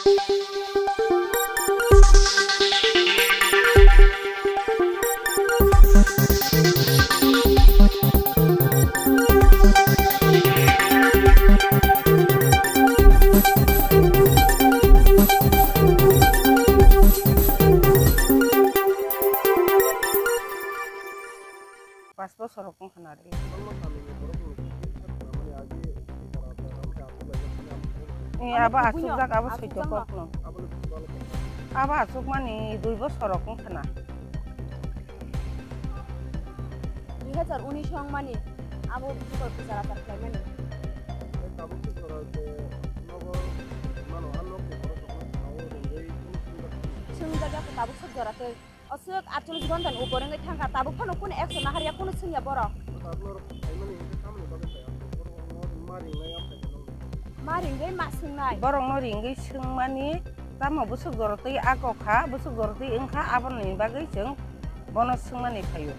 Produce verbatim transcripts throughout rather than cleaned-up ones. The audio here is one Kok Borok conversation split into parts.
Pas bosor rok wngkha na re. Ni abo asukjak, abo soito kokno. Abo asukmani dui bosor rok wngkha na. Dui hazar unis wngmani abo bwswk bichar achar khlaimani. Swngjak ya tabuk sok jora tei. Aswk aatchalish ghonta ni upor wngwi thangkha, tabuk phano kunu action naharya, kunu swngya borok. Ma ringwi ma swngnai. Borokno ringwi swngmani tamo bwswk jorotwi ako kha, bwswk jorotwi wngkha, aboni bagwi chwng bono swngmani phaio.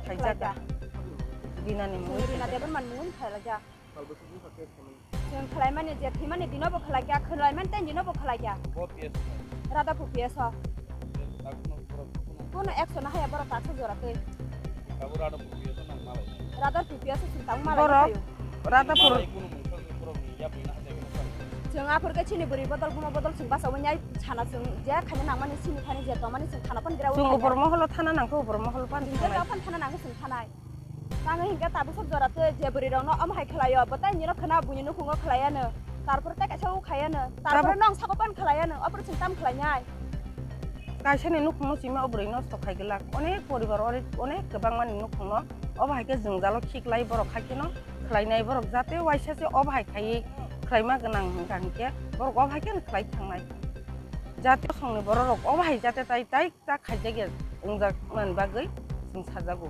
Khaijak. Khlaijak. Binani mungwi Rina khaijak. Debbarma ni mungwi khlaijak. Chwng khlaimani je thwimani dino bo khlaikha, khlaimani tei dino bo khlaikha. Bo P S o. Radhapur P S o. Kunu action haya borok taksa jora twi. Radhapur P S o chwng tang malai. Borok thaio. Radhapur. Chwng aphur khe chini bwrwi bodol, bumo bodol chwng bachaui nai sana chwng je khaina nangmani sini thani je tongmani chwng thana pan gira. Chwng upor moholo thana nangkha, upor moholo pan thanai. Thana nangkha chwng thanai. Tamo hinkhe tabuk sok jora twi je bwrwi rokno omo hai khlaio, bo tai nino khwna buini nukhungo khlaiano, tarpore tai kaisa o khaiano, tarpore nong sako pan khlaiano, opor chwng tam khlainai. Kaisani nukhungno simi o bwrwi nosto khai glak, onek poribar, onek, onek kwbangmani nukhungno obo hai khe jwngjalo khiklai borok, hai kheno khlainai borok, jate waisa se obo hai khaiwi khlaima gwnang hwnkha hinkhe borok obo hai kheno khlai thangnai. Jate songni borok rok obo hai jate tai tai ta khaijak ya wngjak nani bagwi chwng sajago.